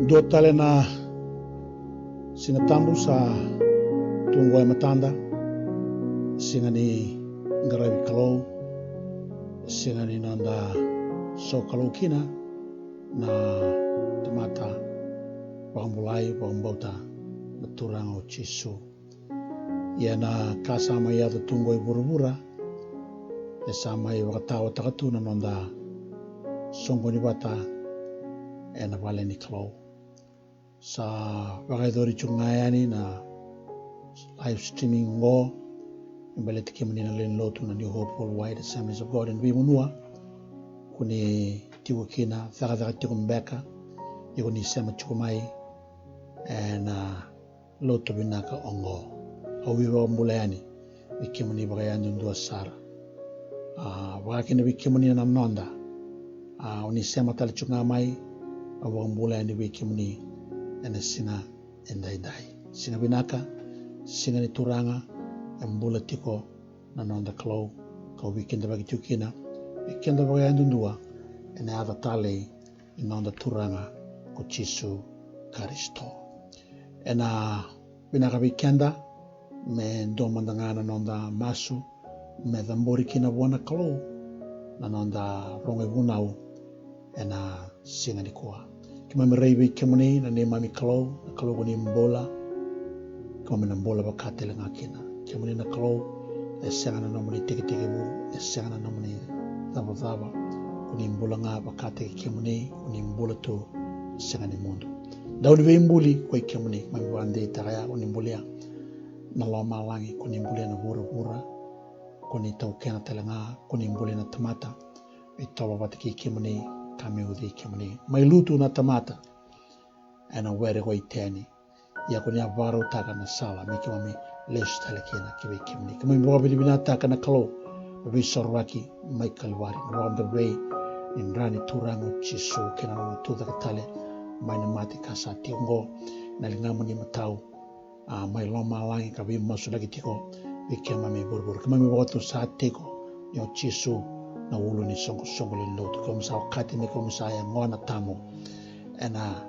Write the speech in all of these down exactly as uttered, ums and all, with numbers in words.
Dua tale na Siga Tabu sa tu qo e matada, siga ni qaravi Kalou, siga ni noda sokalou kina na tamata vakabulai, vakabauta na Turaga o Jisu. Ia na ka sa mai yaco tu qo i vuravura, e sa mai vakataotaka tu na noda soqoni vata ena vale ni Kalou. Sa vakayacori tiko ga yani na live streaming qo me baleti kemuni na lewe ni lotu na New Hope Worldwide Assemblies of God ena veivanua ko ni tiko kina, cakacaka tiko beka, iko ni sema tiko mai ena lotu vinaka oqo. Au veivakabula yani vei kemuni vakayadudua sara. A, vaka kina vei kemuni na noda. A, o ni sema tale tiko ga mai, au vakabula yani vei kemuni ena siga edaidai. Siga vinaka, siga ni Turaga, e bula tiko na noda Kalou, kau veikidavaki tiko kina vei keda vakayadudua ena yaca talei ni noda Turaga ko Jisu Karisito. Ena vinaka vei keda me dua mada ga na noda masu, me cabori kina vua na Kalou na noda rogo ivunau ena siga nikua. Keimami rai vei kemuni na neimami Kalou, na Kalou ko ni bula. Keimami na bula vaka tale ga kina. Kemuni na Kalou, e sega na nomuni tekitekivu, e sega na nomuni cavacava. Ko ni bula ga vakataki kemuni, ko ni bula tu, sega ni mudu. Dau ni veibuli ko i kemuni, keimami vakadeitaka ya, ko ni bulia na lomalagi, ko ni bulia na vuravura, ko ni taukena tale ga, ko ni bulia na tamata me tovo vata kei kemuni, ka me ucui kemuni. Mai lutu na tamata ena were ko Iteni. Ia ko ni a vakarautaka na sala me keimami lesu tale kina ki vei kemuni. Keimami vakavinavinakataka na Kalou na veisorovaki mai Kalivari, na vakadavei ni dra ni Turaga o Jisu kei na nona tucake tale mai na mate ka sa tiko oqo na ligamuni matau, a, mai lomalagi ka veimasulaki tiko vei keimami e vuravura. Keimami vakatusa tiko ni o Jisu na ulu ni soqosoqo lewe ni lotu. Keimami sa okati me keimami sa yagona tamu ena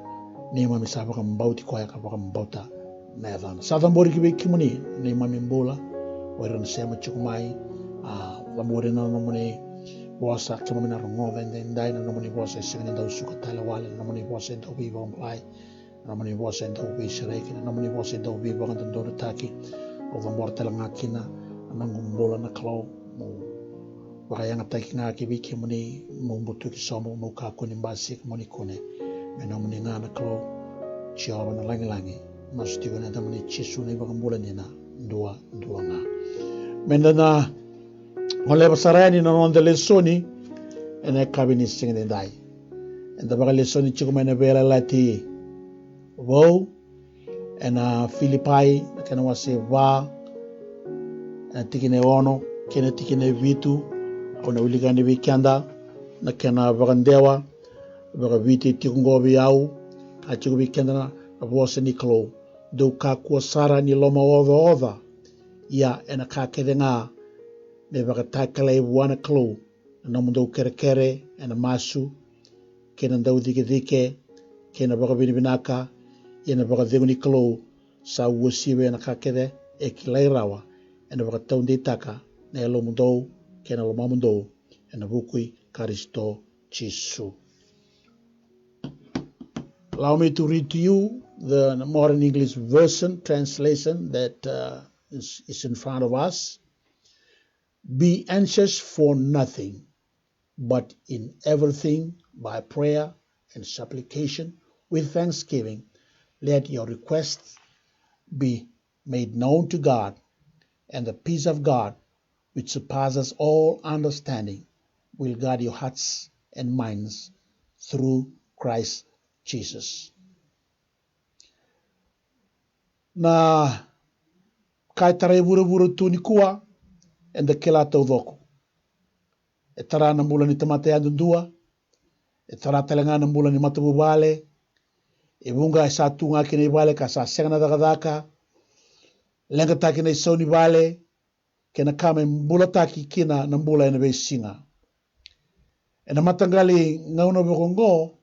neimami sa vakabauti koya ka vakabauta na yacana. Sa cabori ki vei kemuni na neimami bula, o ira na sema tiko mai, a, cabori na nomuni vosa keimami na rogoca edaidai, na nomuni vosa e sega ni dau suka tale wale, na nomuni vosa e dau veivakabulai, na nomuni vosa e dau veisereki, na nomuni vosa e dau veivakadodonutaki. Au cabora tale ga kina na noqu bula na Kalou, meu vakayagataki ga ki vei kemuni, meu butuki sobu, meu kakua ni basika, mo ni kune. Me nomuni ga na Kalou, Jiova na lagilagi, masu tiko ena yacamuni Jisu na iVakabula dina, dua, dua ga. Meda na goleva sara yani na noda lesoni ena yakavi ni siga edaidai. Eda vakalesoni tiko mai na Veiyalayalati Vou, ena Filipai, na kena wase va, ena tikina e ono kei na tikina e vitu. Au na wilika yani vei keda na kena vakadewa, vakaviti tiko oqo vei au, ka tiko vei keda na, na vosa ni Kalou. Dou kakua sara ni lomaocaoca, ia ena ka kece ga me vakatakilai vua na Kalou na nomudou kerekere ena masu, kei na daucikecike, kei na vakavinavinaka, ia na vakacegu ni Kalou sa uasivi ena ka kece e kilai rawa, ena vakataudeitaka na yalomudou kei na lomamudou ena vuku i Karisito Jisu. Allow me to read to you the modern English version translation that, uh, is, is in front of us. Be anxious for nothing, but in everything by prayer and supplication with thanksgiving, let your requests be made known to God, and the peace of God, which surpasses all understanding, will guard your hearts and minds through Christ Jesus. Na ka e tarai vuravura tu nikua, eda kila taucoko. E tara na bula ni tamata yadudua, e tara tale ga na bula ni matavuvale, e vuqa e sa tu ga kina i vale ka sa sega na cakacaka, leqataki na isau ni vale, kei na ka me bulataki kina na bula ena veisiga. Ena mataqali gauna vaka oqo,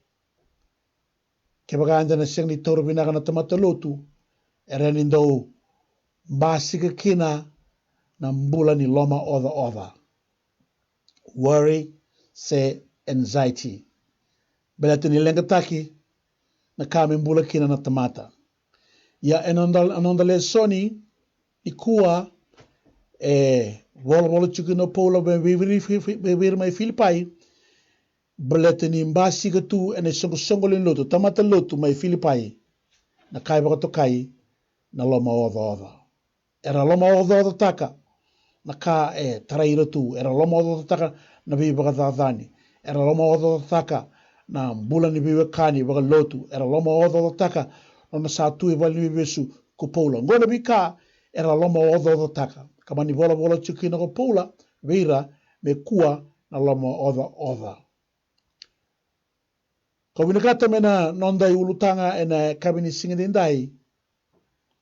kevaka eda na sega ni taura vinaka na tamata lotu, era ni dau basika kina na bula ni lomaocaoca, worry se anxiety. Baleta ni leqataki na ka me bula kina na tamata. Ia ena noda, noda lesoni nikua, e volavola tiko kina o Paula vei, vei, vei, vei ira mai Filipai, baleta ni basika tu ena isoqosoqo lewe ni lotu, tamata lotu mai Filipai, na ka e vakatokai na lomaocaoca. Era lomaocaocataka na ka e tarai ira tu, era lomaocaocataka na veivakacacani, era lomaocaocataka na bula ni veiwekani vakalotu, era lomaocaocataka na nona sa tu e valeniveivesu ko Paula. Oqo na veika era lomaocaocataka ka mani volavola tiko kina ko Paula vei ira me kua na lomaocaoca. Kau vinakata me na noda iulutaga ena yakavi ni siga edaidai,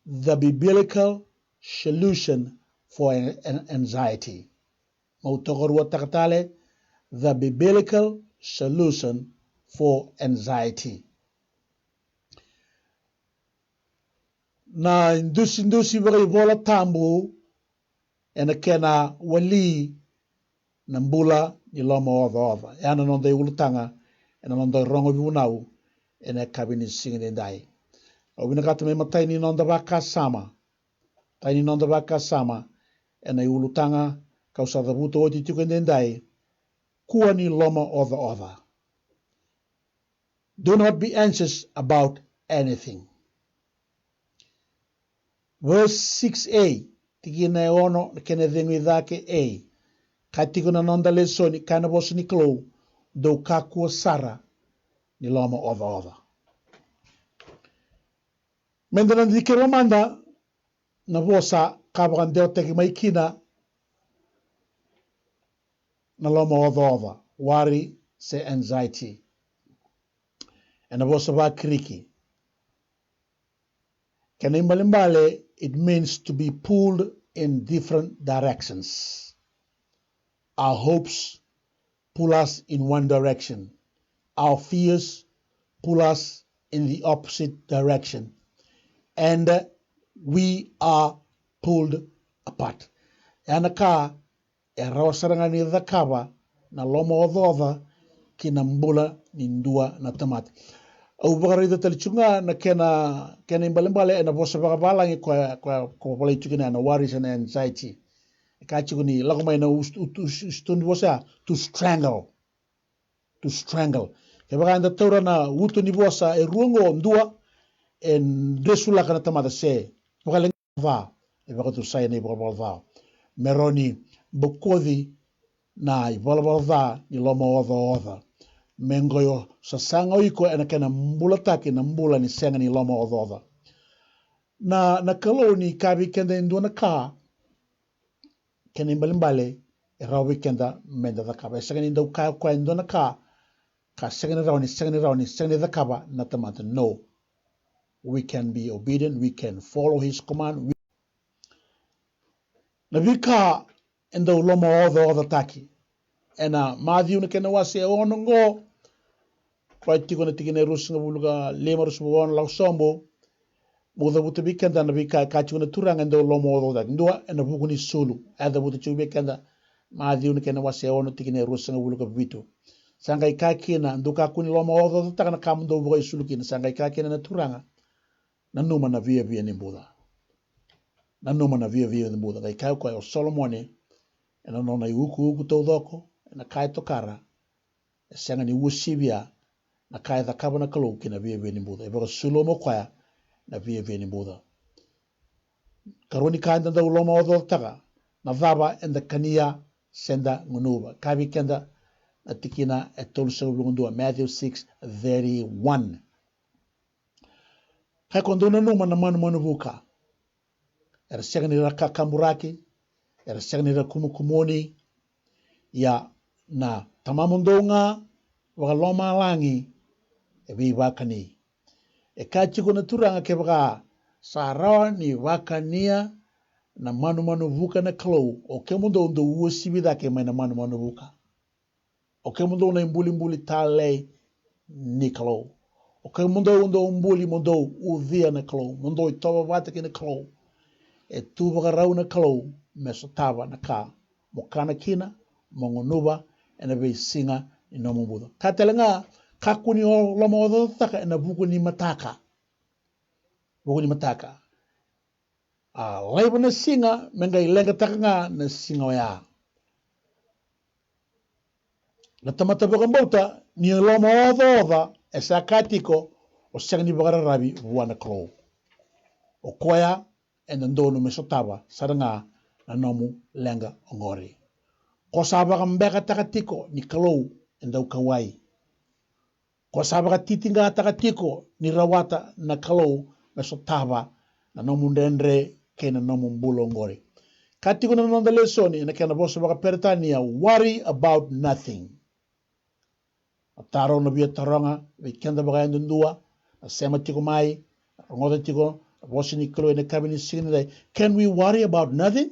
the biblical solution for an, an anxiety. Mau tokaruataka tale, the biblical solution for anxiety. Na idusidusi vakaivolatabu ena kena wali na bula ni lomaocaoca. E a na noda iulutaga ena noda rogo vunau ena yakavi ni siga edaidai. Au vinakata me matai ni noda vakasama, matai ni noda vakasama ena iulutaga kau sa cavuta oti tiko edaidai, kua ni lomaocaoca. Do not be anxious about anything. Verse six A, tikina e ono na kena cegu i cake A. Ka tiko na noda lesoni, ka na vosa ni Kalou, dou kakua sara ni lomaocaoca. Meda na dikeva mada na vosa ka vakadewataki mai kina na lomaocaoca, worry se anxiety. Ena vosa vaKiriki. Kena ibalebale, it means to be pulled in different directions. Our hopes pull us in one direction. Our fears pull us in the opposite direction. And we are pulled apart. E a na ka e rawa sara ga ni cakava na lomaocaoca ki na bula ni dua na tamata. Au vakaraica tale tiko ga na kena, kena ibalebale ena vosa vakavalagi koya, koya, koya volai tiko kina na worries and anxiety. E kaya tiko ni lako mai na us-, us-, us-, usutu ni vosa ya, to strangle. To strangle. Kevaka eda taura na uto ni vosa e rua oqo, dua, e dresulaka na tamata se vakaleqa ca, e vakatusai na ivalavala ca. Me rawa ni bokoci na ivalavala ca ni lomaocaoca. Me qai o sasaga o iko ena kena bulataki na bula ni sega ni lomaocaoca. Na, na Kalou ni kaya vei keda e dua na ka, kena ibalebale e rawa vei keda meda cakava. E sega ni dau kaya o koya e dua na ka ka sega ni rawa ni, sega ni rawa ni, sega ni cakava na tamata. No. We can be obedient, we can follow his command. We... Na veika e dau lomaocaocataki. Ena Maciu na kena wase e ono oqo, koya tiko na tikina e ruasagavulu ka lima, ruasagavulu ka ono, lako sobu. Meu cavuta vei keda na veika e kaya tiko na Turaga e dau lomaocaocataki. Dua, ena vuku ni sulu. E cavuta tiko vei keda Maciu na kena wase e ono, tikina e ruasagavulu ka vitu. Sa qai kaya kina, dou kakua ni lomaocaocataka na ka mo dou vakaisulu kina. Sa qai kaya kina na Turaga, nanuma na viavia ni buca. nanuma na viavia ni buca. Qai kaya o koya o Solomone ena nona iukuuku taucoko, ena ka e tokara, e sega ni uasivia na ka e cakava na Kalou ki na viavia ni buca. E vakasuluma o koya na viavia ni buca. Karua ni ka eda dau lomaocaocataka, na cava eda kania se da gunuva. Kaya vei keda na tikina e tolusagavulu ka dua, Matthew six thirty-one. Kaya ko dou nanuma na manumanu vuka. Era sega ni ra kakaburaki, era sega ni ra kumukumuni, ia na Tamamudou ga vakalomalagi e veivakani. E kaya tiko na Turaga, kevaka sa rawa ni vakania na manumanu vuka na Kalou, o kemudou dou uasivi cake mai na manumanu vuka. O kemudou na ibulibuli talei ni Kalou. O kemudou dou buli mo dou ucuya na Kalou, mo dou itovo vata kei na Kalou. E tu vakarau na Kalou me sotava na ka mo kana kina, mo gunuva ena veisiga ni nomu buca. Ka tale ga, kakua ni o lomaocaocataka ena vuku ni mataka. Vuku ni mataka. A laiva na siga me qai leqataka ga na siga oya. Na tamata vakabauta ni lomaocaoca e sa kaya tiko, o sega ni vakararavi vua na Kalou. O koya e dodonu me sotava sara ga na nomu leqa oqori. Ko sa vakabekataka tiko ni Kalou e daukauwai. Ko sa vakatitiqataka tiko ni rawata na Kalou me sotava na nomu dredre kei na nomu bula oqori. Ka tiko na noda lesoni ena kena vosa vakaperetania, worry about nothing. Na taro na via taroga vei keda vakayadudua, na sema tiko mai, na rogoca tiko na vosa ni Kalou ena yakavi ni siga nidai. Can we worry about nothing?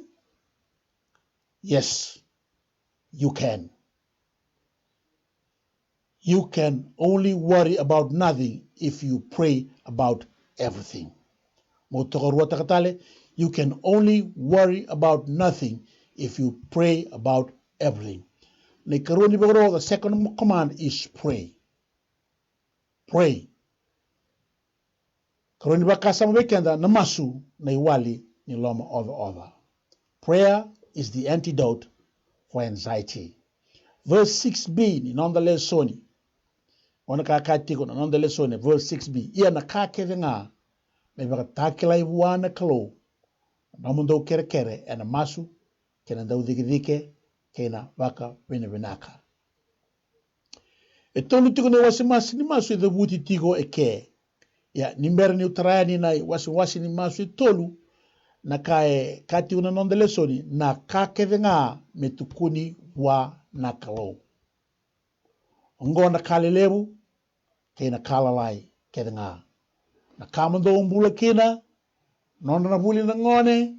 Yes, you can. You can only worry about nothing if you pray about everything. Mo tokaruataka tale, you can only worry about nothing if you pray about everything. Na ikarua ni vakaro, the second command is pray. Pray. Karua ni vakasama vei keda, na masu na iwali ni lomaocaoca. Prayer is the antidote for anxiety. Verse six b ni noda lesoni. Ona ka kaya tiko na noda lesoni, verse six b. Ia na ka kece ga me vakatakilai vua na Kalou na nomudou kerekere ena masu kei na daucikecike kei na vakavinavinaka. E tolu tiko na iwasewase ni masu e cavuti tiko eke. Ia, ni bera niu tara yani na iwasewase ni masu e tolu, na ka e kaya tiko na noda lesoni, na ka kece ga me tukuni vua na Kalou. Oqo na ka lelevu kei na ka lalai kece ga. Na ka mo dou bula kina, nodra na vuli na gone,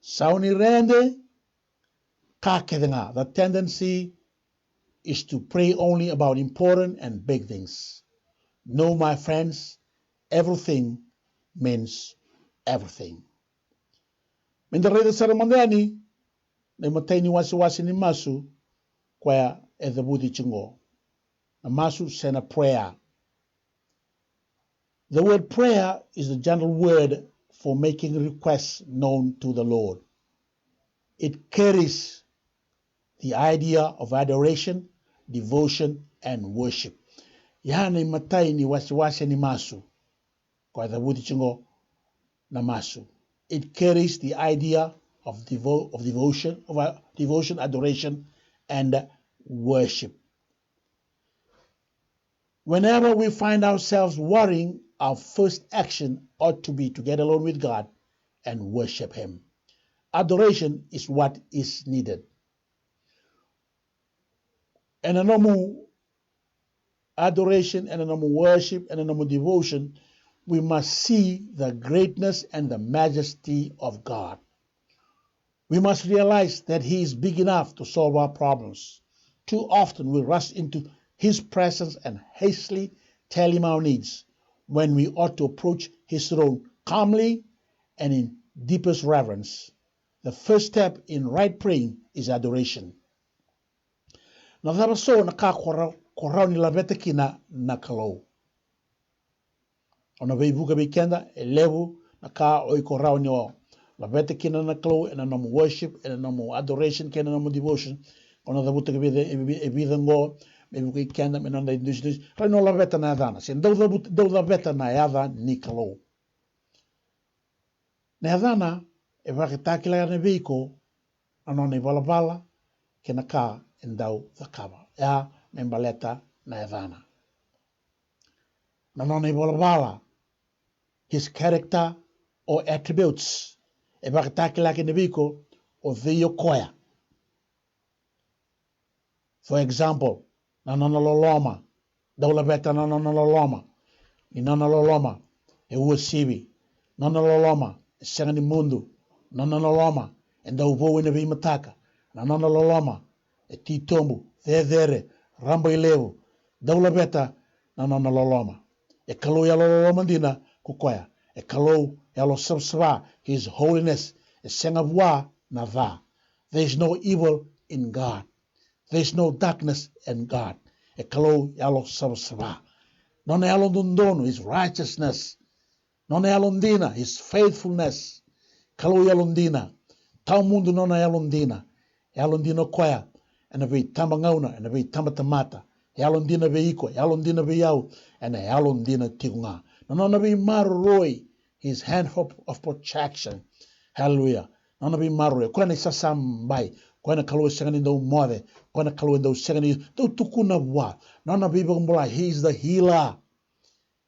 sau ni rede, ka kece ga. The tendency is to pray only about important and big things. No, my friends, everything means everything. Me da raica sara mada yani na imatai ni wasewase ni masu koya e cavuti tiko qo. Na masu se na prayer. The word prayer is a general word for making requests known to the Lord. It carries the idea of adoration, devotion, and worship. Ya na imatai ni wasewase ni masu koya e cavuti tiko qo na masu. It carries the idea of devo-, of devotion, of, uh, devotion, adoration, and worship. Whenever we find ourselves worrying, our first action ought to be to get alone with God and worship Him. Adoration is what is needed. Ena nomu adoration, ena nomu worship, ena nomu devotion, we must see the greatness and the majesty of God. We must realize that He is big enough to solve our problems. Too often we rush into His presence and hastily tell Him our needs, when we ought to approach His throne calmly and in deepest reverence. The first step in right praying is adoration. Na cava so na ka ko ra-, ko rawa ni laveta kina na Kalou? O na veivuke vei keda, e levu na ka o iko rawa ni o Laveta kina na Kalou ena nomu worship, ena nomu adoration, kei na nomu devotion. Ko na cavuta e vica, e vi-, e vica oqo, me vukei keda me noda idusidusi. Rai ni o laveta na yacana. Se dau cavuta, dau laveta na yaca ni Kalou. Na yacana e vakatakila yani vei iko na nona ivalavala kei na ka e dau cakava. Ya me baleta na yacana. Na nona ivalavala, his character or attributes, e vakatakila yani vei iko o cei o koya. For example, na nona loloma. Dau laveta na nona loloma. Ni nona loloma e uasivi. Nona loloma e sega ni mudu. Nona loloma e dau vou ena veimataka. Na nona loloma e titobu, cecere, rabailevu. Dau laveta na nona loloma. E Kalou yalololoma dina ko koya. E Kalou yalosavasava, his holiness. E sega vua na ca. There is no evil in God. There is no darkness in God. E Kalou yalosavasava. Nona yalododonu, his righteousness. Nona yalodina, his faithfulness. Kalou yalodina. Tawamudu nona yalodina. Yalodina o koya ena veitabagauna, ena veitabatamata. Yalodina vei iko, yalodina vei au, ena yalodina tiko ga. Na nona veimaroroi, his hand of, of protection. Hallelujah. Nona veimaroroi, koya na isasabai, koya na Kalou e sega ni dau moce, koya na Kalou e dau sega ni dau tukuna vua. Nona veivakabulai, he is the healer.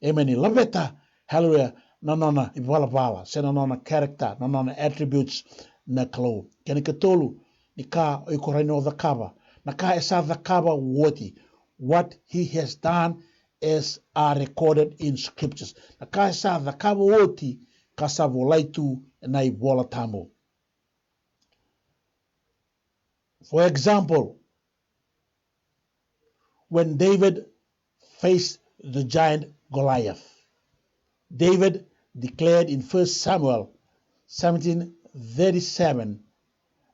Amen. Laveta, hallelujah, na nona ivalavala, se na nona character, na nona attributes na Kalou. Kena ikatolu ni ka o iko rawa ni o cakava, na ka e sa cakava oti, what he has done as are recorded in scriptures. Na ka e sa cakava oti ka sa volai tu ena iVola Tabu. For example, when David faced the giant Goliath, David declared in First Samuel seventeen thirty-seven,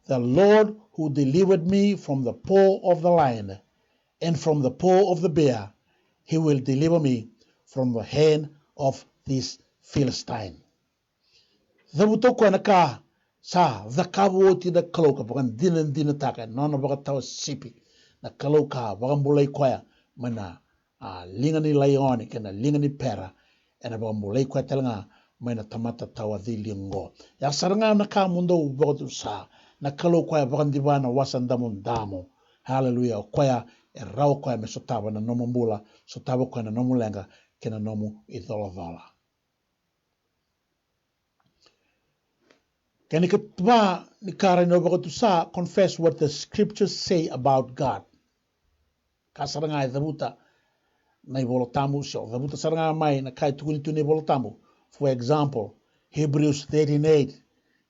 "The Lord who delivered me from the paw of the lion and from the paw of the bear, he will deliver me from the hand of this Philistine." Cavuta o koya na ka sa cakava oti na Kalou ka vakadinadinataka ena nona vakatawa sipi na Kalou ka vakabulai koya mai na, a, liga ni laione kei na liga ni pera, ena vakabulai koya tale ga mai na tamata tawa cili oqo. Ya sara ga na ka mo dou vakatusa, na Kalou koya vakadiva na wasa damudamu. Haleluya. O koya e rawa o koya me sotava na nomu bula, sotava o koya na nomu leqa kei na nomu icolacola. Kena ikava ni ka rawa ni o vakatusa, confess what the scriptures say about God. Ka sara ga e cavuta na iVola Tabu, se o cavuta sara ga mai na ka e tukuni tu na iVola Tabu. For example, Hebrews thirteen eight.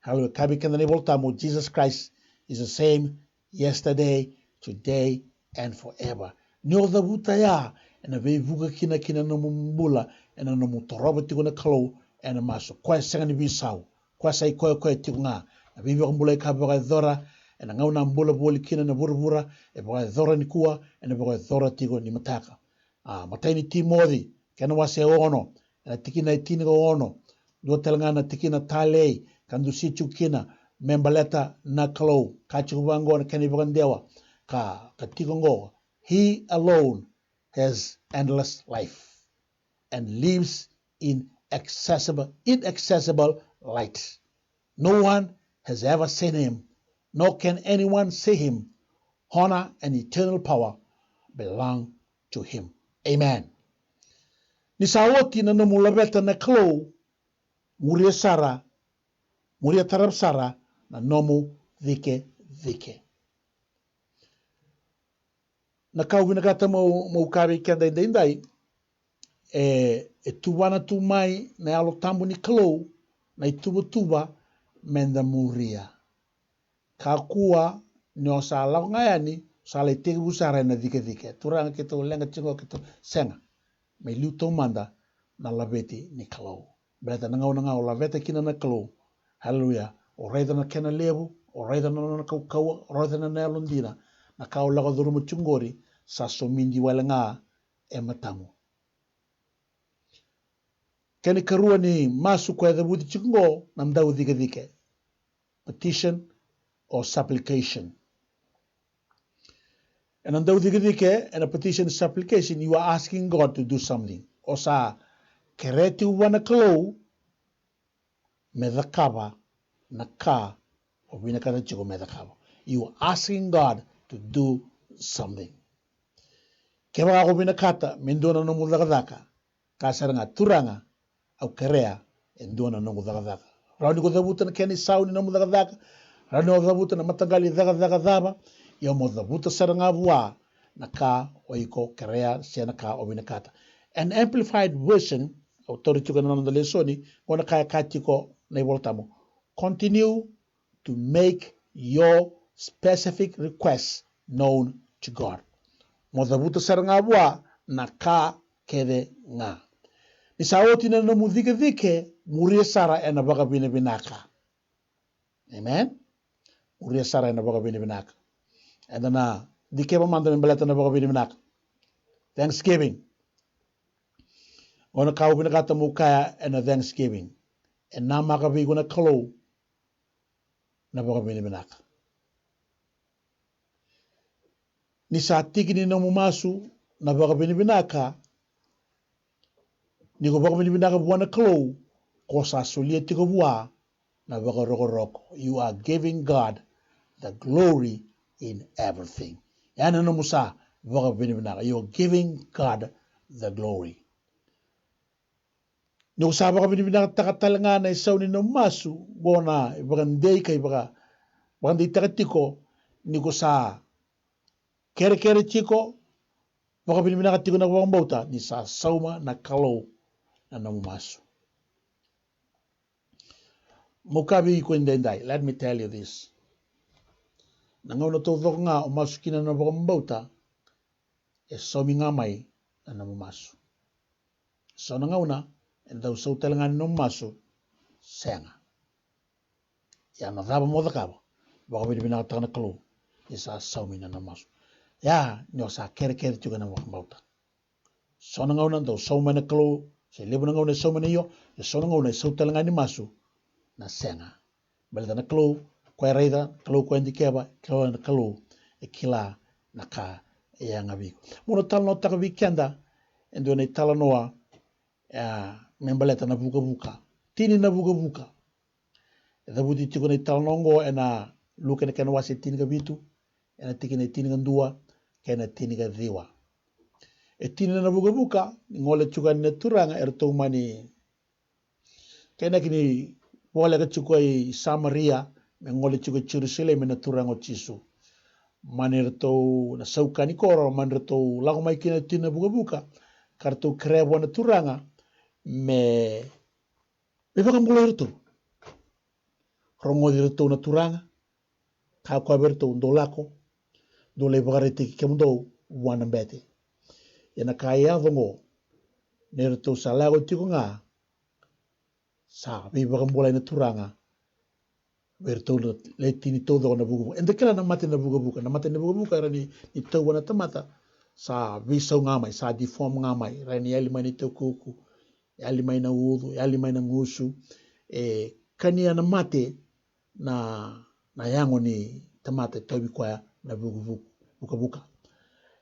Haleluya. Kaya vei keda na iVola Tabu, Jesus Christ is the same yesterday, today, and forever. Ni o cavuta ya, ena veivuke kina ki na nomu bula, ena nomu torova tiko na Kalou ena masu. Koya sega ni veisau, koya sa i koya, koya tiko ga. Na veivakabulai ka vakayacora ena gauna a bula voli kina na vuravura, e vakayacora nikua, ena vakayacora tiko ni mataka. A, matai ni Timoci, kena wase e ono, ena tikina e tinikaono, dua tale ga na tikina talei ka dusi tiko kina me baleta na Kalou. Ka tiko vaqo na kena ivakadewa, ka, ka tiko oqo, "He alone has endless life and lives in accessible, inaccessible light. No one has ever seen him, nor can anyone see him. Honor and eternal power belong to him." Amen. Ni sa oti na nomu laveta na Kalou, muria sara, muria tarava sara na nomu cikecike. Na ka au vinakata meu, meu kaya vei keda edaidai, e, e tuvana tu mai na Yalo Tabu ni Kalou na ituvatuva meda muria. Kakua ni o sa lako ga yani, o sa lai tekivu sara ena cikecike. Turaga, keitou leqa tiko, keitou sega. Me liu taumada na laveti ni Kalou. Baleta na gauna ga o laveta kina na Kalou, haleluya, o raica na kena levu, o raica na nona kaukauwa, o raica na nona yalodina. Na ka o lako curuma tiko qori sa somidi wale ga e matamu. Kena ikarua ni masu koya e cavuti tiko qo na dau cikecike. petition or supplication. Ena dau cikecike, ena petition, supplication, you are asking God to do something. O sa kerea tiko vua na Kalou me cakava na ka o vinakata tiko me cakava. You are asking God to do something. Kevaka ko vinakata me dua na nomu cakacaka, ka sara ga, Turaga, au kerea e dua na noqu cakacaka. Rawa ni ko cavuta na kena isau ni nomu cakacaka, rawa ni o cavuta na mataqali cakacaka cava, ia mo cavuta sara ga vua na ka o iko kerea se na ka o vinakata. An amplified version, au tauri tiko na noda lesoni, qo na ka e kaya tiko na iVolatabu. Continue to make your specific requests known to God. Mo cavuta sara ga vua na ka kece ga. Ni sa oti na nomu cikecike, muria sara ena vakavinavinaka. Amen. Muria sara ena vakavinavinaka. Eda na dikeva mada me baleta na vakavinavinaka. Thanksgiving. Qo na ka au vinakata meu kaya ena Thanksgiving. E namaka vei iko na Kalou na vakavinavinaka. Ni sa tiki ni nomu masu na vakavinavinaka, ni ko vakavinavinaka vua na Kalou, ko sa solia tiko vua na vakarokoroko. You are giving God the glory in everything. Ya na nomu sa vakavinavinaka. You are giving God the glory. Ni ko sa vakavinavinakataka tale ga na isau ni nomu masu, qo na ivakadei ka ivaka, vakadeitaka tiko, ni ko sa kerekere tiko, vakavinavinaka tiko na vakabauta, ni sa sauma na Kalou na nomu masu. Meu kaya vei iko edaidai, let me tell you this. Na gauna taucoko ga o masu kina na vakabauta, e saumi ga mai na nomu masu. So na gauna e dau sau tale ga ni nomu masu, sega. Ia na cava mo cakava? Vakavinavinakataka na Kalou ni sa saumi na nomu masu. Ia ni o sa kerekere tiko ena vakabauta. So na gauna dau sau mai na Kalou, se levu na gauna e sau mai na io, e so na gauna e sau tale ga ni masu na sega. Baleta na Kalou, koya e raica, Kalou koya e dikeva, Kalou na Kalou e kila na ka e yaga vei iko. Meu na talanoataka vei keda e dua na italanoa, e, me baleta na vukavuka. Tini na vukavuka. E cavuti tiko na italanoa oqo ena Luke na kena wase tinikavitu, ena tikina e tinikadua kei na tinikaciwa. E tini na vukavuka, ni gole tiko yani na turaga, eratou mani kainaki ni voleka tiko i Samaria me gole tiko i Jerusalemi na turaga o Jisu. Mani ratou na saukani koro, mani ratou lako mai kina e tini na vukavuka, ka ratou kerea vua na turaga me, me vakabulai iratou. Rogoci iratou na turaga, kaya koya vei iratou, dou lako, dou lai vakaraitaki kemudou vua na bete. Ia na ka e yaco oqo, ni ratou sa lako tiko ga, sa veivakabulai na turaga vei iratou na le tini taucoko na vukavuka. Eda kila na mate na vukavuka. Na mate na vukavuka era ni, ni tauva na tamata, sa veisau ga mai, sa deform ga mai, era ni yali mai na itaukuku, yali mai na ucu, yali mai na gusu. E kania na mate na, na yago ni tamata e tauvi koya na vukavuka, vukavuka.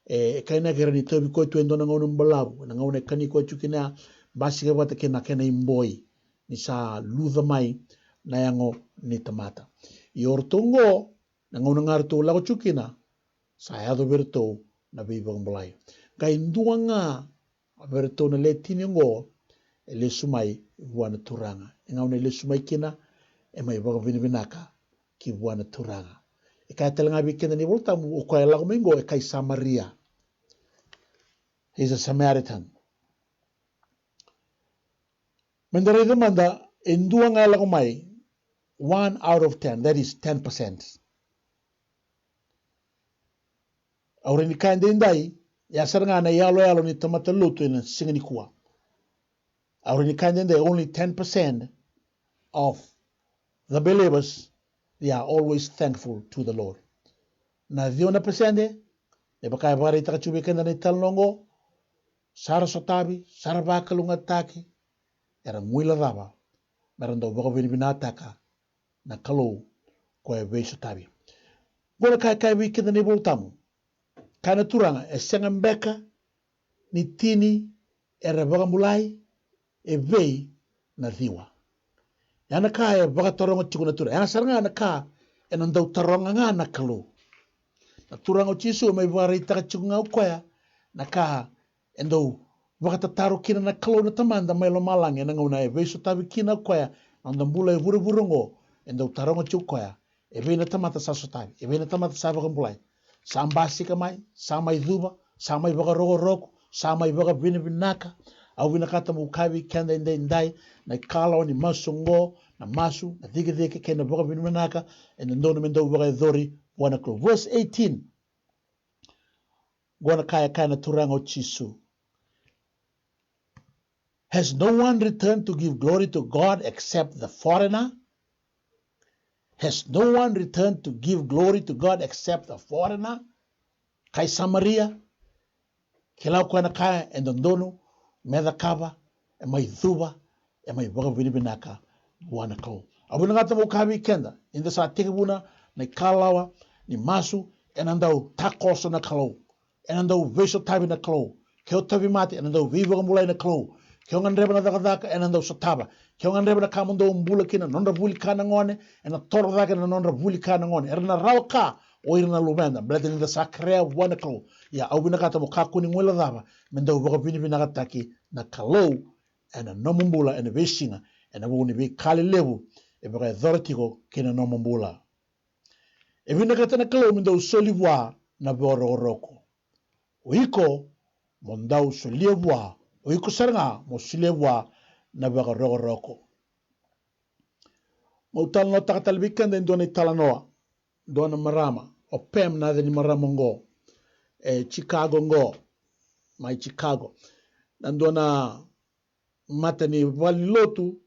E, e kainaki era ni tauvi koya tu e dua na gauna balavu, na gauna e kani koya tu kina, basika vata kei na kena iboi, ni sa luca mai na yago ni tamata. Ia o ratou oqo, na gauna ga ratou lako tu kina, sa yaco vei iratou na veivakabulai. Qai dua ga vei iratou na le tini oqo, e lesu mai vua na turaga. E gauna e lesu mai kina, e mai vakavinavinaka ki vua na turaga. E kaya tale ga vei keda na iVolatabu, o koya e lako mai oqo e kai Samaria. He's a Samaritan. Meda raica mada, e dua ga e lako mai, one out of ten, that is ten percent. Au rawa ni kaya daidai, ya sara ga na iyaloyalo ni tamata lotu ena siga nikua. Au rawa ni kaya daidai, only ten percent of the believers, they are always thankful to the Lord. Na ciwa na pasede, me vaka e vakaraitaka tiko vei keda na italanoa oqo, sa ra sotavi, sa ra vakalougatataki, era guilecava me ra dau vakavinavinakataka na Kalou ko e veisotavi. Qo na ka e kaya vei keda na iVolatabu. Kaya na Turaga, e sega beka ni tini era vakabulai, e vei na ciwa? Ya na ka e vakataroga tiko na Turaga. Ya sara ga na ka ena dau taroga ga na Kalou. Na Turaga o Jisu e mai vakaraitaka tiko ga o koya na ka e dau vakatataro kina na Kalou na Tamada mai lomalagi ena gauna e veisotavi kina o koya na noda bula e vuravura oqo. E dau taroga tiko o koya, e vei na tamata sa sotavi, e vei na tamata sa vakabulai? Sa basika mai, sa mai cuva, sa mai vakarokoroko, sa mai vakavinavinaka. Au vinakata meu kaya vei keda edaidai, na ikalawa ni masu oqo, na masu, na cikecike kei na vakavinavinaka e dodonu me dau vakayacori vua na Kalou. Verse eighteen. Qo na ka e kaya na Turaga o Jisu. Has no one returned to give glory to God except the foreigner? Has no one returned to give glory to God except the foreigner? Kai Samaria, kila o koya na ka e dodonu me cakava, e mai cuva, e mai vakavinavinaka vua na Kalou. Au vinakata meu kaya vei keda, ni da sa tekivuna na ikalawa ni masu, ena dau takoso na Kalou, ena dau veisotavi na Kalou. Ke o tauvimate, ena dau veivakabulai na Kalou. Ke o gadreva na cakacaka, ena dau sotava. Ke o gadreva na ka mo dau bula kina, na nodra vuli ka na gone, ena toro cake na nodra vuli ka na gone. Era na rawa ka o ira na luveda, baleta ni da sa kerea vua na Kalou. Ia au vinakata mo kakua ni guilecava me dau vakavinavinakataki na Kalou ena nomu bula ena veisiga, ena vuku ni veika lelevu e vakayacora tiko ki na nomu bula. E vinakata na Kalou me dau soli vua na vakarokoroko. O iko mo dau solia vua, o iko sara ga mo solia vua na vakarokoroko. Meu talanoataka tale vei keda e dua na italanoa. Dua na marama, o Pam na yaca ni marama oqo, e Chicago oqo, mai Chicago. Na dua na mata ni valenilotu,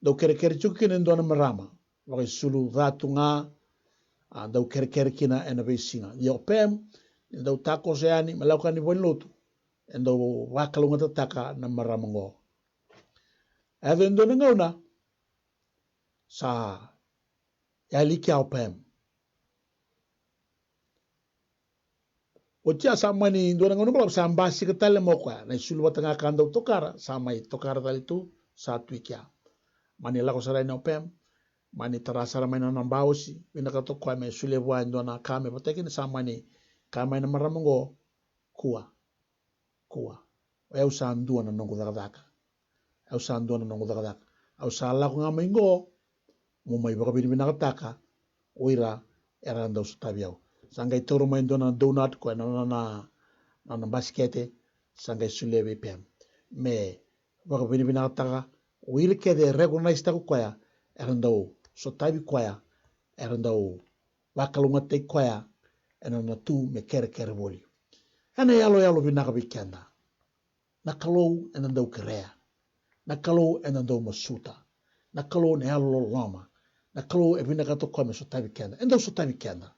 dau kerekere tiko kina e dua na marama, vakaisulu ca tu ga, a dau kerekere kina ena veisiga. Ia o Pam, ni dau takoso yani me lako yani valenilotu, e dau vakalougatataka na marama oqo. A yaco e dua na gauna, sa yali kea o Pam. Oti ya sa mani dua na gauna balavu sa basika tale mai o koya, na isulu vata ga ka dau tokara, sa mai tokara tale tu, sa tu i kea. Mani lako sara yani o Pam, mani tara sara mai na nona baosi, vinakata o koya me solia vua e dua na ka me vata kina, sa mani kaya mai na marama oqo, kua. Kua. O yau sa dua na noqu cakacaka. Au sa dua na noqu cakacaka. Au sa lako ga mai qo, mo mai vakavinavinakataka o ira era dau sotavi au. Sa qai taura mai dua na donut, koya na nona, na nona basikete, sa qai solia vei Pam. Me vakavinavinakataka o ira kece e recognisetaka o koya, era dau sotavi koya, era dau vakalougatataki koya ena nona tu me kerekere voli. Ena yaloyalo vinaka vei keda. Na Kalou eda dau kerea. Na Kalou eda dau masuta. Na Kalou na yalololoma. Na Kalou e vinakata o koya me sotavi keda. E dau sotavi keda.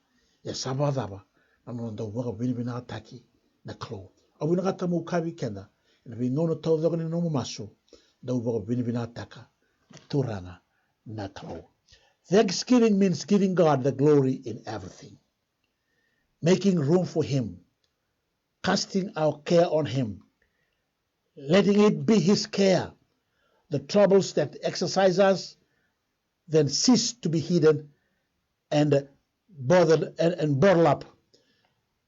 Ia sa vakacava na nona dau vakavinavinakataki na Kalou? Au vinakata meu kaya vei keda, ena veigauna taucoko ni nomu masu, dau vakavinavinakataka na Turaga na Kalou. Thanksgiving means giving God the glory in everything, making room for Him, casting our care on Him, letting it be His care. The troubles that exercise us then cease to be hidden and bothered and, and bottled up.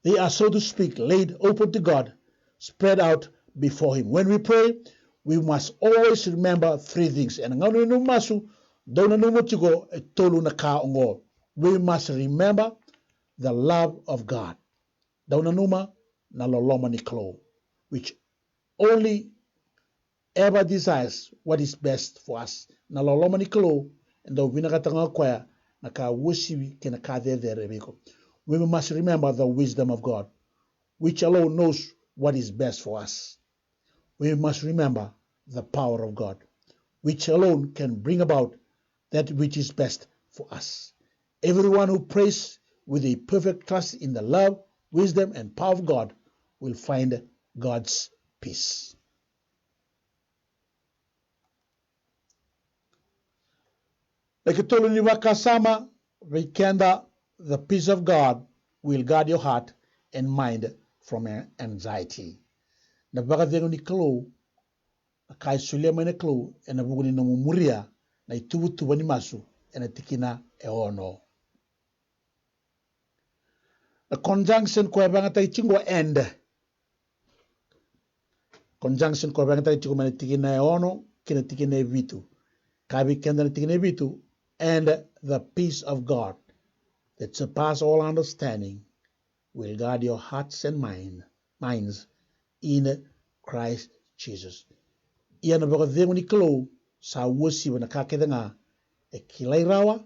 They are, so to speak, laid open to God, spread out before Him. When we pray, we must always remember three things. Ena gauna ni nomu masu, dau nanuma tiko e tolu na ka oqo. We must remember the love of God. Dau nanuma na loloma ni Kalou, which only ever desires what is best for us. Na loloma ni Kalou, e dau vinakata ga o koya na ka uasivi kei na ka cecere vei iko. We must remember the wisdom of God, which alone knows what is best for us. We must remember the power of God, which alone can bring about that which is best for us. Everyone who prays with a perfect trust in the love, wisdom, and power of God will find God's peace. Na ikatolu ni vakasama vei keda, the peace of God will guard your heart and mind from anxiety. Na vakacegu ni Kalou, na ka e solia mai na Kalou ena vuku ni nomu muria na ituvatuva ni masu ena tikina e ono. Na conjunction ko e vagataki tiko qo and. Conjunction ko e vagataki tiko mai na tikina e ono ki na tikina e vitu. Ka vei keda na tikina e vitu, and the peace of God that surpass all understanding will guard your hearts and mind, minds in Christ Jesus. Ia na vakacegu ni Kalou sa uasiva na ka kece ga e kilai rawa,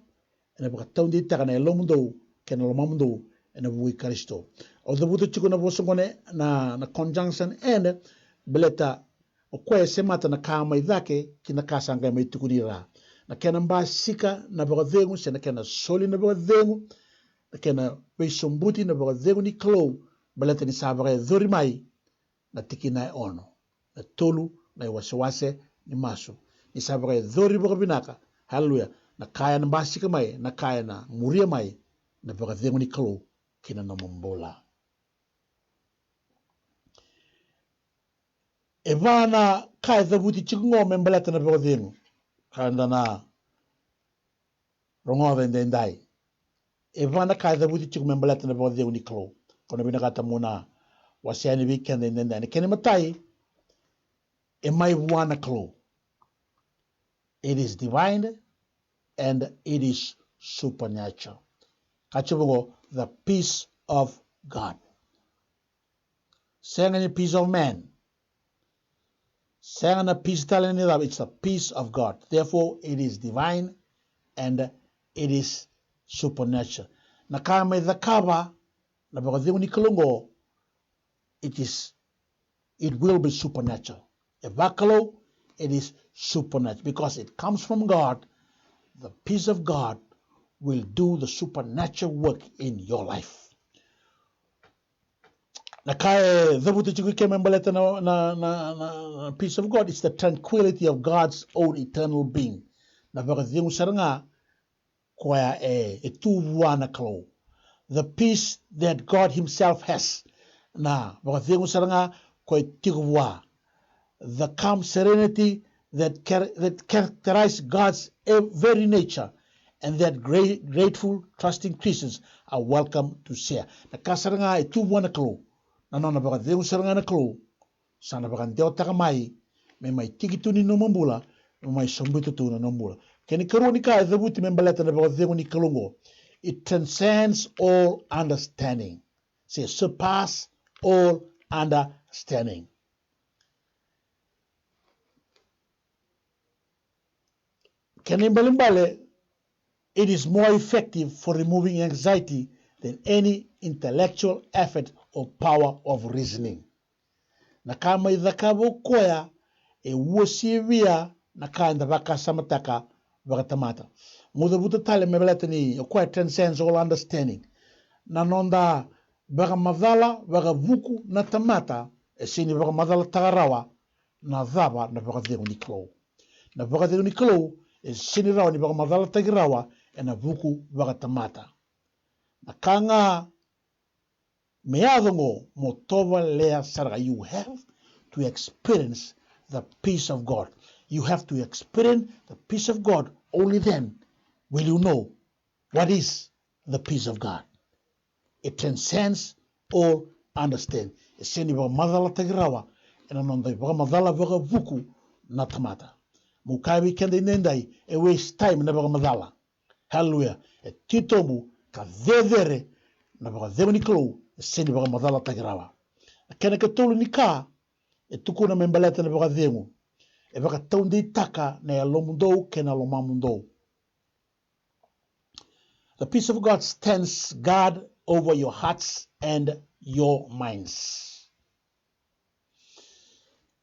ena vakataudeitaka na yalomudou kei na lomamudou ena vuku i Karisito. Au cavuta tiko na vosa gone na, na conjunction and, baleta o koya e semata na ka mai cake ki na ka sa qai mai tukuni ra. Na kena basika na vakacegu se na kena soli na vakacegu, na kena veisobuti na vakacegu ni Kalou, baleta ni sa vakayacori mai na tikina e ono, na tolu na iwasewase ni masu. Ni sa vakayacori vakavinaka, haleluya, na ka ena basika mai, na ka ena muria mai, na vakacegu ni Kalou ki na nomu bula. E va na ka e cavuti tiko qo me baleta na vakacegu. Ka da na rogoca edaidai. E va na ka e cavuti tiko me baleta na vakacegu ni Kalou. Ko na vinakata meu na wasea yani vei keda edaidai. Na kena imatai, e mai vua na Kalou. It is divine and it is supernatural. Ka tiko qo, the peace of God. Sega ni peace of man. Sega na peace tale ni cava, it's the peace of God. Therefore, it is divine and it is supernatural. Na ka mai cakava na vakacegu ni Kalou qo, it is, it will be supernatural. E vakalou, it is supernatural because it comes from God. The peace of God will do the supernatural work in your life. Na ka e cavuta tiko i ke me baleta na, na, na, na, na peace of God, it's the tranquility of God's own eternal being. Na vakacegu sara ga koya e, e tu vua na Kalou. The peace that God himself has. Na vakacegu sara ga koya e tiko vua. The calm serenity that char-, that characterize God's ev-, very nature and that gra-, grateful, trusting Christians are welcome to share. Na ka sara ga e tu vua na Kalou, na nona vakacegu sara ga na Kalou, sa na vakadewataka mai me mai tiki tu ni nomu bula, me mai sobuta tu na nomu bula. Kena ikarua ni ka e cavuti me baleta na vakacegu ni Kalou qo, it transcends all understanding. Se surpass all understanding. Kena ibalebale, it is more effective for removing anxiety than any intellectual effort or power of reasoning. Na ka mai cakava o koya e uasivia na ka eda vakasamataka vakatamata. Meu cavuta tale me baleta ni o koya transcends all understanding. Na noda vakamacala vakavuku na tamata e sega ni vakamacalataka rawa na cava na vakacegu ni Kalou. Na vakacegu ni Kalou e sega ni rawa ni vakamacalataki rawa ena vuku vakatamata. Na ka ga me yaco qo, mo tovolea sara ga, you have to experience the peace of God. You have to experience the peace of God. Only then will you know what is the peace of God. It transcends all understand. E sega ni vakamacalataki rawa ena noda ivakamacala vakavuku na tamata. Meu kaya vei keda edaidai, e waste time na vakamacala. Hallelujah. E titobu ka cecere na vakacegu ni Kalou, e sega ni vakamacalataki rawa. Na kena ikatolu ni ka e tukuna me baleta na vakacegu, e vakataudeitaka na yalomudou kei na lomamudou. The peace of God stands guard over your hearts and your minds.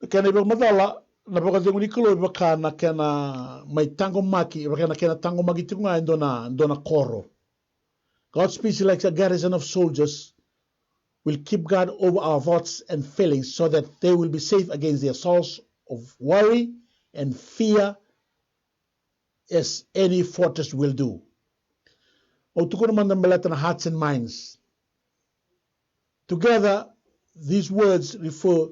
Kena ivakamacala, na vakacegu ni Kalou e vaka na kena mai taqomaki, e vaka na kena taqomaki tiko ga e dua na, dua na koro. God's peace, like a garrison of soldiers, will keep guard over our thoughts and feelings so that they will be safe against the assaults of worry and fear as any fortress will do. Au tukuna mada baleta na hearts and minds. Together, these words refer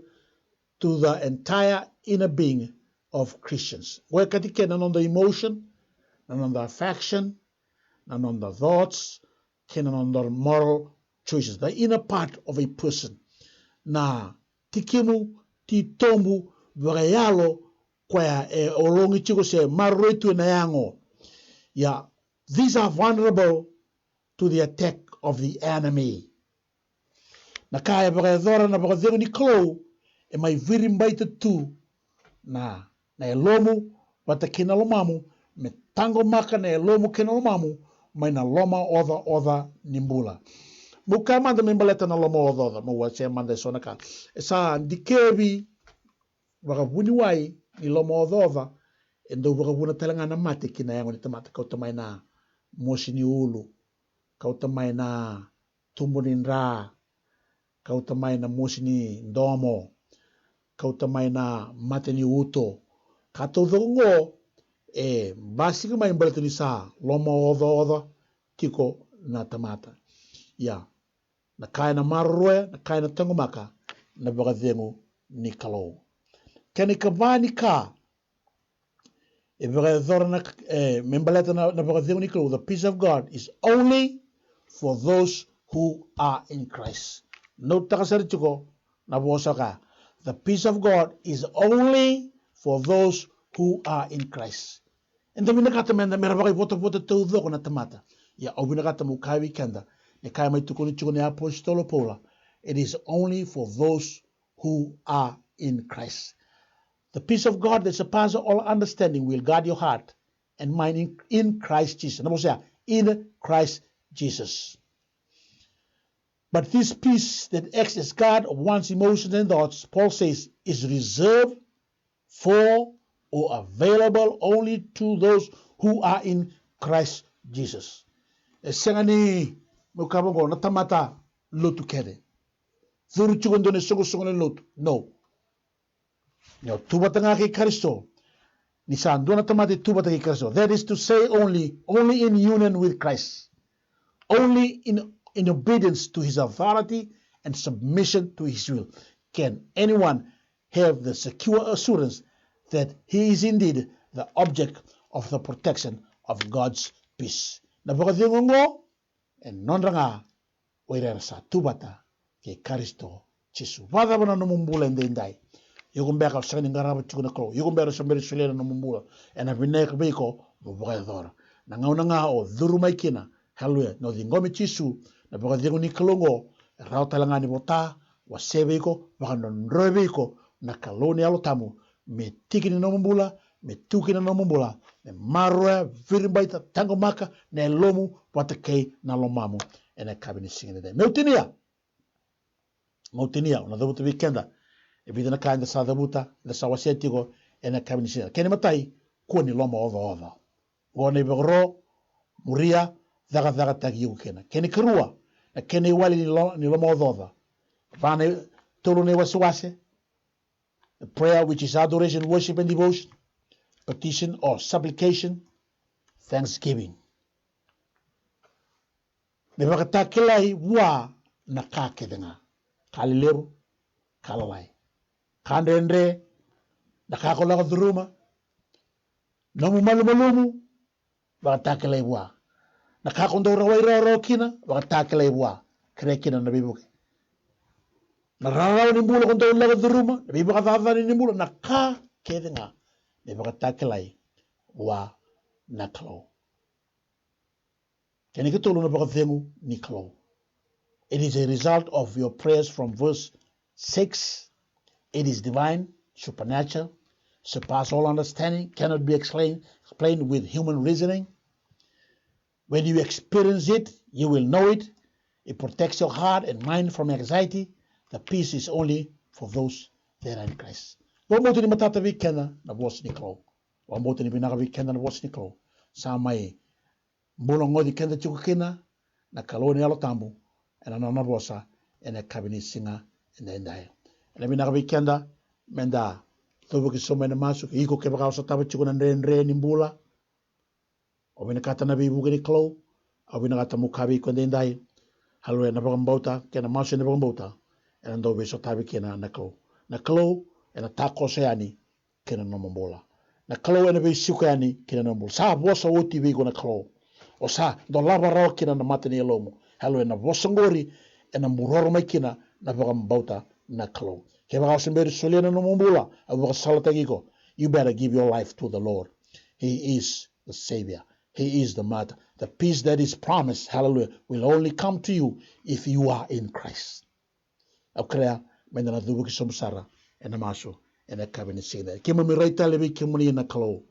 to the entire inner being of Christians. Qo e kati kei na noda emotion, na noda affection, na noda thoughts, kei na noda moral choices, the inner part of a person. Na tikimu, titobu vakayalo koya e ologi tiko se maroroi tu ena yago. Ia, these are vulnerable to the attack of the enemy. Na ka e vakayacora na vakacegu ni Kalou e mai viribaita tu na, na yalomu vata kei na lomamu, me taqomaka na yalomu kei na lomamu mai na lomaocaoca ni bula. Meu kaya mada me baleta na lomaocaoca, meu wasea mada e so na ka. E sa dikevi vakavuniwai ni lomaocaoca, e dau vakavuna tale ga na mate ki na yago ni tamata, kauta mai na mosi ni ulu, kauta mai na tubu ni dra, kauta mai na mosi ni domo, kauta mai na mate ni uto. Ka taucoko oqo e basika mai baleta ni sa lomaocaoca tiko na tamata. Ia, na ka ena maroroya, na ka ena taqomaka na vakacegu ni Kalou. Kena ikava ni ka e vakayacora na, e, me baleta na, na vakacegu ni Kalou, the peace of God is only for those who are in Christ. Note-taka sara tiko na vosa ka, the peace of God is only for those who are in Christ. Eda vinakata meda, mera vakaivotavota taucoko na tamata. Ia au vinakata meu kaya vei keda, ni kaya mai tukuni tiko ni apositolo Paula, it is only for those who are in Christ. The peace of God that surpasses all understanding will guard your heart and mind in, in Christ Jesus. Na vosa ya, in Christ Jesus. But this peace that acts as guard of one's emotions and thoughts, Paul says, is reserved for or available only to those who are in Christ Jesus. E sega ni, meu kaya vaqo, na tamata lotu kece. Curu tiko dua na isoqosoqo ni lotu. No. Ni o tu vata ga kei Karisito. Ni sa dua na tamata e tu vata kei Karisito. That is to say, only, only in union with Christ. Only in, in obedience to his authority and submission to his will can anyone have the secure assurance that he is indeed the object of the protection of God's peace. Na vakacegu oqo e nodra ga o ira era sa tu vata kei Karisito Jisu. Vakacava na nomu bula edaidai? Iko beka o sega ni qarava tiko na Kalou? Iko beka o sa bera ni solia na nomu bula? Ena vinaka vei iko mo vakayacora. Na gauna ga o curu mai kina, haleluya, ni o ciqomi Jisu, na vakacegu ni Kalou oqo e rawa tale ga ni vota, wasea vei iko, vakadrodroya vei iko na Kalou ni Yalo Tabu, me tiki ni nomu bula, me tu kina na nomu bula, me maroroya, viribaita, taqomaka na yalomu vata kei na lomamu ena yakavi ni siga edaidai. Meu tinia, meu tinia, au na cavuta vei keda e vica na ka eda sa cavuta, eda sa wasea tiko ena yakavi ni siga. Kena imatai, kua ni lomaocaoca. Qo na ivakaro, muria, cakacakataki iko kina. Kena ikarua, na kena iwali ni lo-, ni lomaocaoca. Va na i-, tolu na iwasewase, a prayer which is adoration, worship and devotion, petition or supplication, thanksgiving. Me vakatakilai vua na ka kece ga. Ka lelevu, ka lalai. Ka dredre, na ka ko lako curuma, nomu malumalumu, vakatakilai vua. Na ka ko dau rawai rawarawa kina, vakatakilai vua. Kerea kina na veivuke. Na rarawa ni bula ko dau lako curuma, na veivakacacani ni bula, na ka kece ga, me vakatakilai vua na Kalou. Kena ikatolu, na vakacegu ni Kalou. It is a result of your prayers from verse six. It is divine, supernatural, surpass all understanding, cannot be explained, explained with human reasoning. When you experience it, you will know it. It protects your heart and mind from anxiety. The peace is only for those that are in Christ. Vakabauta ni matata vei keda na vosa ni Kalou. Vakabauta ni vinaka vei keda na vosa ni Kalou. Sa mai bula goci keda tiko kina na Kalou ni Yalo Tabu ena nona vosa ena yakavi ni siga edaidai. Ena vinaka vei keda meda cuva ki so mai na masu. Iko kevaka o sotava tiko na dredre ni bula, o vinakata na veivuke ni Kalou, Au vinakata meu kaya vei iko edaidai, haleluya, na vakabauta kei na masu ena vakabauta ena dau veisotavi kina na Kalou. Na Kalou ena takoso yani kina nomu bula. Na Kalou ena veisiko yani kina nomu bula. Sa vosa oti vei iko na Kalou. O sa dolava rawa kina na mata ni yalomu. Haleluya, na vosa oqori ena buroro mai kina na vakabauta na Kalou. Kevaka o se bera ni solia na nomu bula, au vakasalataki iko, you better give your life to the Lord. He is the Savior. He is the Master. The peace that is promised, hallelujah, will only come to you if you are in Christ. Au kerea meda na cuva ki sobu sara ena masu ena yakavi ni siga. Keimami rai tale vei kemuni na Kalou,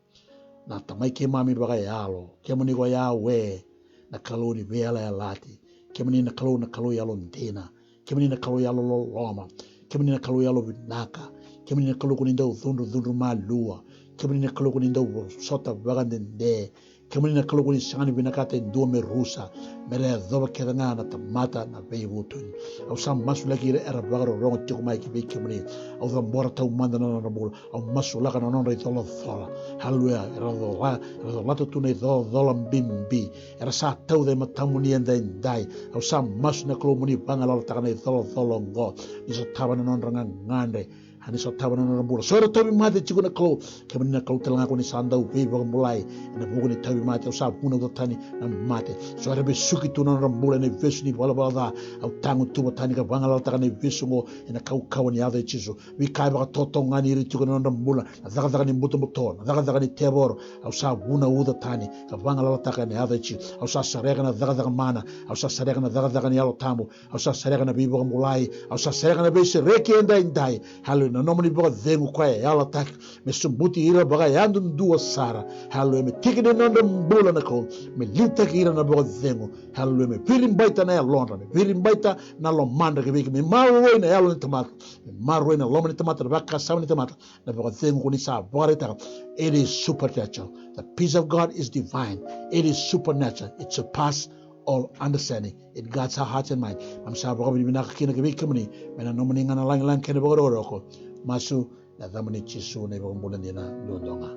na Tamai keimami vakayalo, kemuni ko Yawe, na Kalou ni veiyalayalati, kemuni na Kalou, na Kalou yalodina, kemuni na Kalou yalololoma, kemuni na Kalou yalovinaka, kemuni na Kalou ko ni dau cudrucudru malua, kemuni na Kalou ko ni dau sota vakadede, kemuni na Kalou ko ni sega ni vinakata e dua me rusa, me ra yacova kece ga na tamata na veivutuni. Au sa masulaki ira era vakarorogo tiko mai ki vei kemuni. Au cabora taumada na nodra bula. Au masulaka na nodra icolacola. Haleluya. Era cola, era colata tu na icolacola bibi. Era sa tauca e matamuni edaidai. Au sa masu na Kalou mo ni vagalalataka na icolacola oqo. Ni sotava na nodra gagadre. A ni sotava na nodra bula. So era tauvimate tiko na Kalou, kemuni na Kalou tale ga ko ni sa dau veivakabulai. Ena vuku ni tauvimate au sa vunauca tani na mate. So era vesuki tu na nodra bula ena ivesu ni valavala ca, au tagutuva tani ka vagalalataka na ivesu oqo ena kaukauwa ni yaca i Jisu. Veika e vakatotogani ira tiko na nodra bula, na cakacaka ni butobuto, na cakacaka ni tevoro, au sa vunauca tani ka vagalalataka ena yaca i Jisu. Au sa sereka na cakacaka mana, au sa sereka na cakacaka ni Yalo Tabu, au sa sereka na veivakabulai, au sa sereka na veisereki edaidai. Haleluya, na nomuni vakacegu koya e yalataki me sobuti ira vakayadudua sara. Haleluya, me tiki ni nodra bula na Kalou, me liutaki ira na vakacegu. Haleluya, me viribaita na yalodra, me viribaita na lomadra ki vei iko, me maroroi na yalo ni tamata, me maroroi na loma ni tamata, na vakasama ni tamata, na vakacegu ko ni sa vakaraitaka. It is supernatural. The peace of God is divine. It is supernatural. It surpass all understanding. It guards our hearts and mind. Keimami sa vakavinavinaka kina ki vei kemuni mai na nomuni ga na lagilagi kei na vakarokoroko. Masu ena yacamuni Jisu na iVakabula dina duadua ga.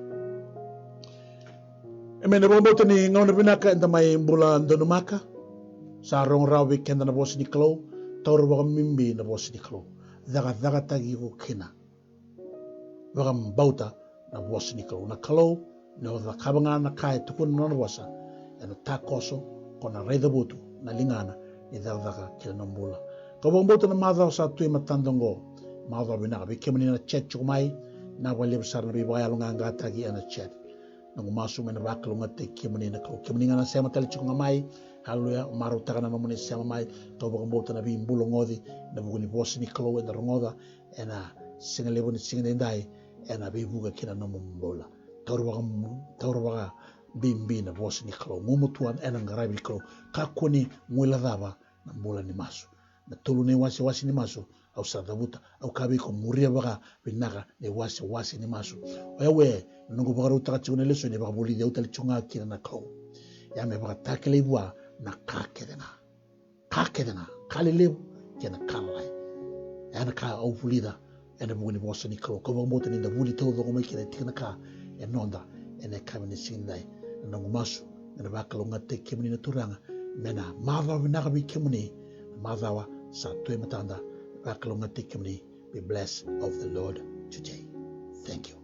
Emeni. Na vakabauta ni gauna vinaka eda mai bula donumaka. Sa rogo rawa vei keda na vosa ni Kalou. Taura vakabibi na vosa ni Kalou. Cakacakataki iko kina. Vakabauta na vosa ni Kalou. Na Kalou, ni o cakava ga na ka e tukuna na nona vosa, ena takoso, ko na raica votu na ligana ni cakacaka kina nomu bula. Kau vakabauta na macawa sa tu e matada oqo, macawa vinaka vei kemuni na chat tiko mai, na vakalevu sara na veivakayaloqaqataki ena chat. Noqu masu me na vakalougatataki kemuni na Kalou. Kemuni ga na sema tale tiko ga mai, haleluya, marautaka na nomuni sema mai. Kau vakabauta na veibula oqori, na vuku ni vosa ni Kalou eda rogoca ena siga levu ni siga edaidai, ena veivuke kina nomu bula. Taura vaka, taura vakabibi na vosa ni Kalou. Gumatua ena qaravi ni Kalou. Kakua ni guilecava na bula ni masu. Na tolu na iwasewase ni masu, au sa cavuta, au kaya vei iko, muria vakavinaka na iwasewase ni masu. Oya we, na noqu vakarautaka tiko na lesoni, e vakavulici au tale tiko ga kina na Kalou. Ia me vakatakilai vua na ka kece ga. Ka kece ga, ka lelevu kei na ka lalai. Ena ka au vulica ena vuku ni vosa ni Kalou. Kau vakabauta ni da vuli taucoko mai kina e tiko na ka e noda ena yakavi ni siga edai. Na noqu masu me na vakalougatataki kemuni na Turaga, me na macawa vinaka vei kemuni na macawa sa tu e matada. Vakalougatataki kemuni. Be blessed of the Lord today. Thank you.